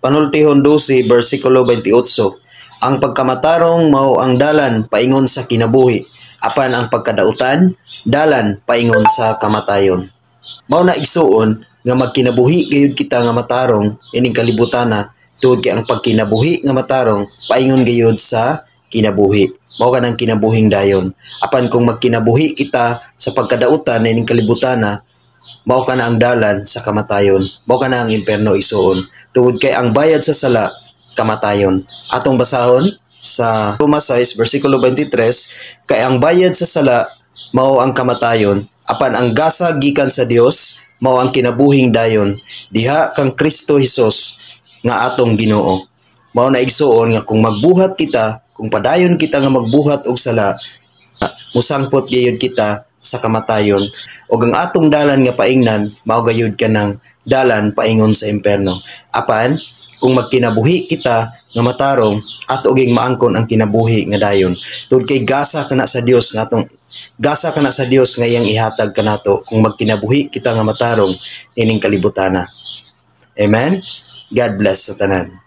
Panultihon 12 bersikulo 28, ang pagkamatarong mao ang dalan paingon sa kinabuhi, apan ang pagkadautan dalan paingon sa kamatayon. Mao na, igsuon, nga magkinabuhi gayud kita nga matarong ining kalibutana, tungod kay ang pagkinabuhi nga matarong paingon gayud sa kinabuhi. Mao kanang kinabuhing dayon. Apan kung magkinabuhi kita sa pagkadautan ining kalibutana, mao kana ang dalan sa kamatayon. Mao kana ang impierno, igsuon. Tungod kay ang bayad sa sala kamatayon. Atong basahon sa Roma 6 bersikulo 23, kay ang bayad sa sala mao ang kamatayon, apan ang gasa gikan sa Dios mao ang kinabuhing dayon diha kang Kristo Hesus nga atong Ginoo. Mao na, igsuon, nga kung magbuhat kita, kung padayon kita nga magbuhat og sala, musangpot gayud kita sa kamatayon ug ang atong dalan nga paingnan mao gayud kanang dalan paingon sa impierno. Apan kung magkinabuhi kita nga matarong, ato ging maangkon ang kinabuhi nga dayon, tungod kay gasa kana sa Dios nga atong gasa kana sa Dios nga iyang ihatag kanato kung magkinabuhi kita nga matarong nining kalibutana. Amen. God bless sa tanan.